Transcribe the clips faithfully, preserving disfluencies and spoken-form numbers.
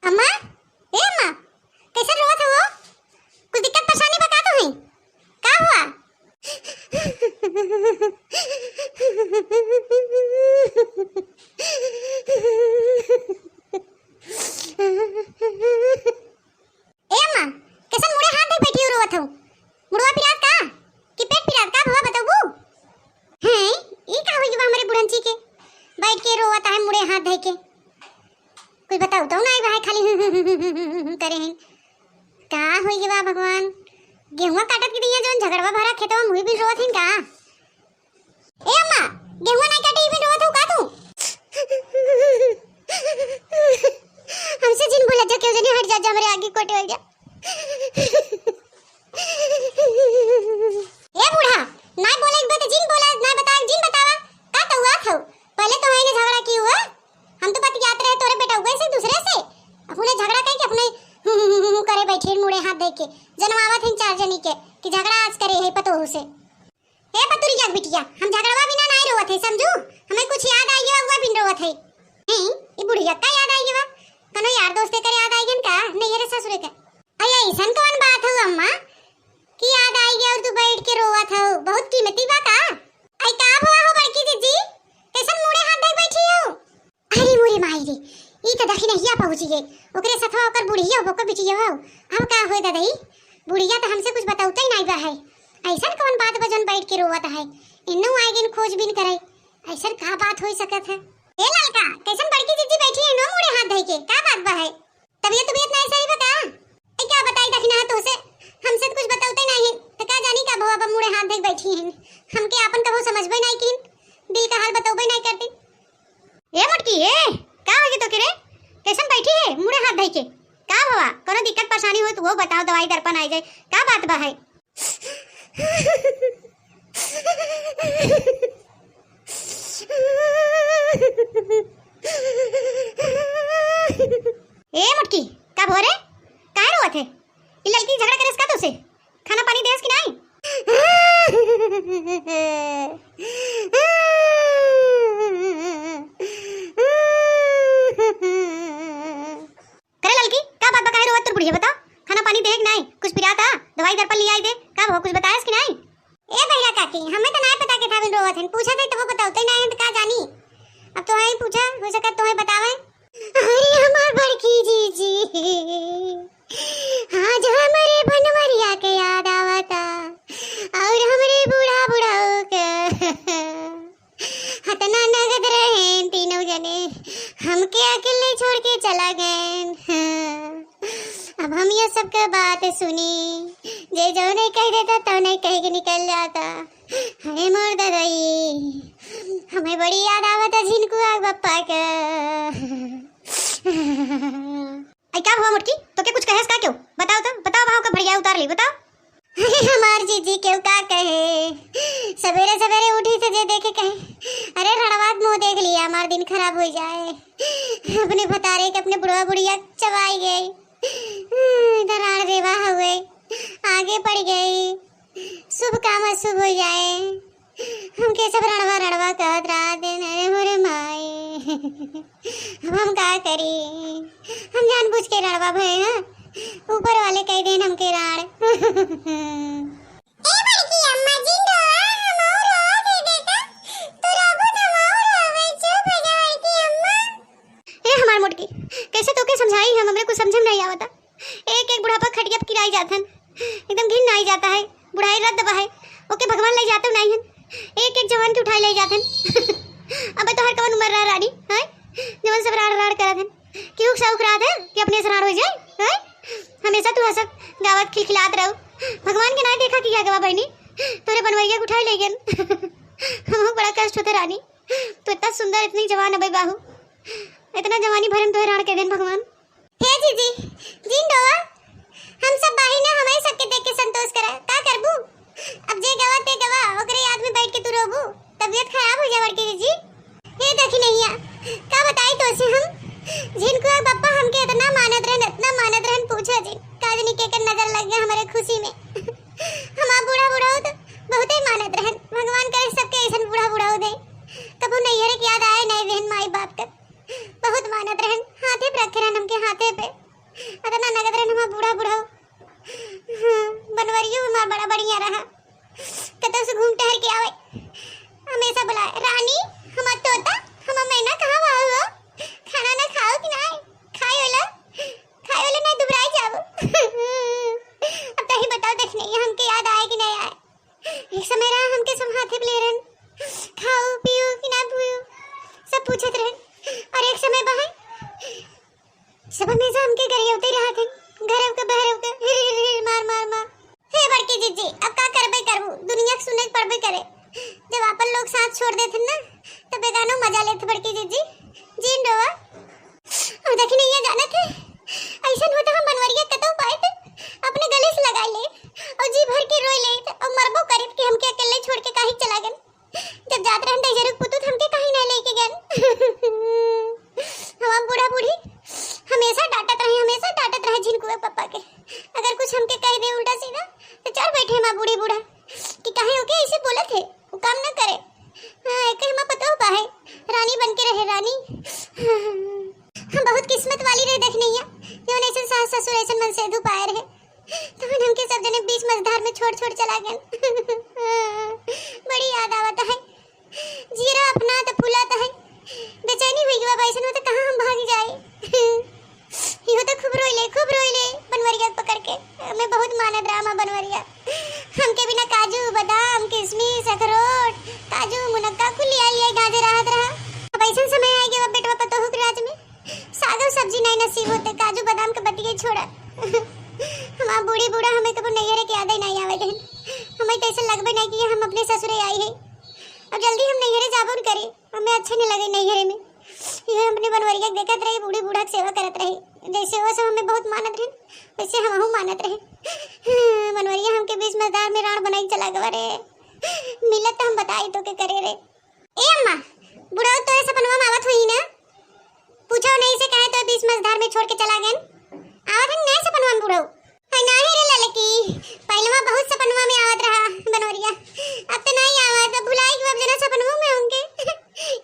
अम्मा, ए अम्मा, कैसे रोवत हो? कुछ दिक्कत परेशानी बा का तुही? का हुआ? ए अम्मा, कैसन मुड़े हाथ धइ बैठी हो रोवत हो? मुड़वा पिरात का? कि पेट पिरात का भवा बतउबू? हैं, ई का होई बा हमरे बुढ़ंची के? बैठ के रोवत है मुड़े हाथ धइ के। कुछ बताउ तो नाई बा, खाली करे हैं। का होई बा भगवान? गेहुआ काटत के दिया जौन झगड़वा भरा खेतवा मुही भी रोवत हैं का? ए अम्मा, गेहुआ नाई काटी, इमे रोवत हऊ का तू? हमसे जिन बोला जा, केहू जनी हट जा, जा हमरे आगे कोटे हो जा। ए बूढ़ा, नाई बोले एक बात जिन बोला, नाई बता जिन बतावा, का तउआत हऊ? पहले तो है ने झगड़ा की हुआ, हम तो बतियात रहे तोरे बेटा हुए से दूसरे से, अपने झगड़ा कह के अपने करे बैठे मुड़े हाथ धइ के, जनमावत हैं चार जनी के कि झगड़ा आज करे है पतोहू से। ए पतुरिया के बिटिया, हम झगड़वा बिना नाई रोवत है, समझू? हमें कुछ याद आई गवा, अगुआ बिन रोवत है। नहीं, ई बुढ़िया का याद आई गवा? कनो यार दोस्ते करे याद आई गन का? नहीं रे ससुरे का। अरे ऐसन कौन बात हो अम्मा कि याद आई गया और तू बैठ के रोवत हो? बहुत कीमती बा का? आई का हुआ हो बड़की दीदी? कैसन मुड़े हाथ धइ बैठी हो? अरे मोरे माई रे, ई त दखिनहिया पहुँची गई, ओकरे सथवा ओकर बुढ़िया ओकर बिटिया हो। अब का होए ददई, बुढ़िया त हमसे कुछ बतौते ही नाई बा है। ऐसन कौन बात बा जौन बैठ के रोवत है? इन्नू आए गिन खोजबीन करे, ऐसन का बात होई सकत है? ए ललका, कैसन बड़की जीजी बैठी है नो मुड़े हाथ धई के, का बात बा है? तबियत तबियत नाई सही बा का? ए का बताई दखिना तोसे, हमसे त कुछ बतौते नाई है, त का जानी का भवा बा मुड़े हाथ धई बैठी है। हमके आपन कबो समझबे नाई कीन, दिल का हाल बतौबे नाई करती। ए मोटकी, ए, का हो गए तोके रे? कैसन बैठी है मुड़े हाथ धई के? का भवा, कोनो दिक्कत परेशानी हो तो वो बताओ, दवाई दर्पण आई जाए, का बात बा है? ए मोटकी, का भवा रे? काहे रोवत है? ई ललकी झगड़ा करेस का तोसे? खाना पानी देस कि नाई? करे ललकी, का बात बा, काहे रोवत तोर बुढ़िया, बताओ? खाना पानी देहे कि नाई? कुछ पिराता? दवाई दर्पण लियाई दे, का भवा, कुछ बतायस कि नाई? ए भैया काकी, हमें तो नाई पता के था बिन रोवत हन, पूछा थे तबो बतावते नाई हन, त का जानी? अब तोहे ही पूछा, हो सकत तोहे बतावे। अरे हमार बड़की जीजी, आज हमरे बनवरिया के याद आवता और हमरे बूढ़ा बुढ़ऊ के। हतना नगद रहेन तीनों जने, हमके अकेले छोड़ के चला गएन। हाँ। अब हम ये सब के बात सुनी, जे जौने कह देता तौने कह के निकल जाता। अरे मोर ददई, हमें बड़ी याद आवता झिनकुआ के बप्पा के। आई का हुआ मोटकी? तोके कुछ कहेस का केहू? बताओ तो, बताओ, वहाँ का भड़िया उतार ली, बताओ। अरे हमार जीजी केहू का कहे, सवेरे सवेरे उठी से जे देखे कहे, अरे रणवाद मुँह देख लिया, हमार दिन खराब हो जाए। अपने भतारे के अपने बुढ़वा बुढ़िया चबाई गई, इधर आड़ देवा हुए, आगे पड़ गई, शुभ काम अशुभ हो जाए। हमके सब रणवा रणवा कहत रहत हैं, अरे मोरे माई। अब हम का करी? हम जानबूझ के रणवा भए हैं, ऊपर वाले कह देन हमके राण। ए बड़की अम्मा, जिन रोवा, हम और रोवा दे बेटा। तू रोबू त हम और रोवे, चुप हो जा बड़की अम्मा। ए हमार मोटकी, कैसे तोके समझाई हम, हमरे कुछ समझे में नहीं आवता। एक एक बुढ़ापा खटिया पे किराई जात हन, एकदम घिन आई जाता है, बुढ़ाई रद्द बा है, ओके भगवान ले जाते नहीं हन, एक एक जवान के उठाई ले जात हन। अबे तोहर कवन उम्र रहा रानी, हैं? जवन सब राड़ राड़ करत हन, केहू शौक रहत है कि अपने से राड़ हो जाए, हैं? हमेशा तू हंसत गावत खिलखिलात रहो, भगवान के नाई देखा कि क्या गवा बहनी, तोरे बनवैया के उठाई ले गन। हमहू बड़ा कष्ट होते रानी, तू इतना सुंदर, इतनी जवान अबे बाहू, इतना जवानी भरम तोहे राड़ के देन भगवान। हे जीजी, जिन रोवा, हम सब बाही ना, हमें सबके देख के संतोष करा। का करबू? अब जे गवा ते गवा, ओकरे याद में बैठ के तू रोबू, तबीयत खराब हो जा बड़की जीजी। हे दखिनहिया, का बताई तोसे हम? झिनकुआ के बप्पा इतना मानत रहन, इतना मानत रहन, पूछो जी। का जानी केकर नजर लग गया हमरे खुशी में। हमार बूढ़ा बुढ़ऊ तो बहुते मानत रहन। भगवान करे सबके ऐसन बूढ़ा बुढ़ऊ दे। कबो नैहर के याद आए नहीं बहन माई बाप के। बहुत मानत रहन, हाथे पे रखे रहन हमके, हाथे पे। अतना नगद रहन हमार बूढ़ा बुढ़ऊ। हाँ, बनवरियो हमार बड़ा बढ़िया रहा। कतौ से घूम टहर के आवे, हमेशा बुलाए, "रानी, हमार तोता, हमार मैना, कहाँ बा हो? खाना ना खाओ कि ना? खाए वाला, खाए वाला नहीं, दुबराई जाबो।" अब तही बताओ, देख नहीं, हमके याद आए कि नहीं आए? एक समय रहा, हमके सब हाथे पे ले रहन, "खाओ, पियो कि ना पियो?" सब पूछत रहन। और एक समय बा है, सब हमेशा हमके गरियौते रहत हैं, घरव के बहरव के, हिर, हिर, हिर, मार, मार, मार। हे बड़की जीजी, अब का करबे करबू, दुनिया के सुने के पड़बे करे। जब आपन लोग साथ छोड़ देत हैं ना, तब बेगानो मजा लेत बड़की जीजी, जीन रोवा। अब देखी नहीं ये जानत है, ऐसन होता हम बनवरिया कतौ पाइत, अपने गले से लगा ले, और जी भर के रोई ले, और मरबो करित कि हमके अकेले छोड़ के काहे चला गन। जब जात रहन त इजरू पुतू त हमके कहीं ना लेके गन। हमार बूढ़ा बूढ़ी हमेशा डांटत रहे, हमेशा डांटत रहे झिनकुआ पापा के। अगर कुछ हमके कह दे उल्टा सीधा तो चढ़ बैठे हमार बूढ़ी बूढ़ा कि काहे ओके ऐसे बोलत है, वो काम ना करे। हाँ, एक हमार पतोह बा है, रानी बन के रहे, रानी। हम बहुत किस्मत वाली रहे, देख नैया, जौन ऐसन सास ससुर ऐसन मनसेधू पाए रहे। तहन हमके सब जने बीच मझधार में छोड़ छोड़ चला गए। बड़ी याद आवत है, जियरा अपना तो फुलात है, बेचैनी हुई कि बाबा ऐसन में तो कहाँ हम भाग जाए। इहो तो खूब रोइले, खूब रोइले बनवरिया के पकड़ के। हमें बहुत मानत रहा हमार बनवरिया, हमके बिना काजू बादाम किशमिश अखरोट काजू मुनक्का कुल लिया लिया गाजे रहत रहा। अब ऐसन समय आइ गया बेटवा पतोहू के राज में, सागो सब्जी नहीं नसीब होते, काजू बादाम के बतिये छोड़ा। हमार बूढ़ी बूढ़ा हमें कबो नैहरे के याद ही नहीं आवे लेकिन हमें तो ऐसा लगबे नहीं कि हम अपने ससुरे आई है। अब जल्दी हम नैहरे जाबो न करे, हमें अच्छा नहीं लगे नैहरे में। ये अपने बनवरिया के देखत रही, बूढ़ी बूढ़ा के सेवा करत रही, जैसे वो सब हमें बहुत मानत रहे वैसे हमहू मानत रहे। बनवरिया हमके बीच मझधार में राण बनाई चला गवा रे, मिलत तो हम बताई तो के करे रे। ए अम्मा, बुढ़ऊ तोरे सपनवा में आवत होई ना? पूछो नहीं से काहे तो बीच मझधार में छोड़ के चला गए। आवत है ना सपनवा में बुढ़ऊ? हाय नाही रे ललकी, पहलवा बहुत सपनवा में आवत रहा बनवरिया। अब तो नहीं आवत, अब भुलाई गवा जना सपनवा में होंगे।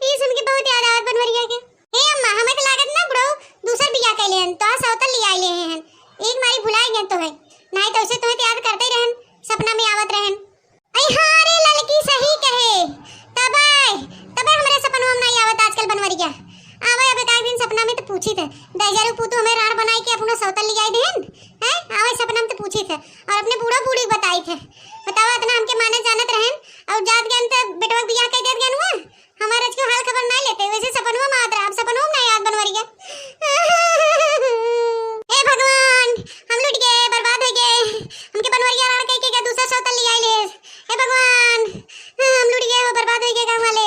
ये सुन के बहुत याद आवत बनवरिया के। ए अम्मा, हमें तो लागत ना बुढ़ऊ दूसर बियाह कैले हन, तो सौतन लिया ले हन। एक मारी भुलाई गए तो है, नहीं तो उसे तुम्हें तो याद करते ही रहन, सपना में आवत रहन। अई हाँ रे ललकी, सही कहे। तबे, तबे हमरे सपनवा में नहीं आवत आजकल बनवरिया। आवे अब एक आध दिन सपना में तो पूछी थे, "दैजरू पूतू हमें राण बनाई के अपनो सौतन लियाई देहन?" हैं? आवे सपना में तो पूछी थे, और अपने बूढ़ा बूढ़ी बताई थे। बतावा, इतना हमके मानत जानत रहन, और जात गन तो बेटवा के बियाह कह देत गन हुआ। हमार आज के हाल खबर नहीं लेते, वैसे सपनवा में आवत रहा, अब सपनवा में नहीं आवत बनवरिया। ए भगवान, हम लुट गए, बर्बाद हो गए। हमके बनवरिया राण कह के क्या दूसरा सौतन लियाई ले। हे भगवान, हम लुट गए हो, बर्बाद हो गए गाँव वाले।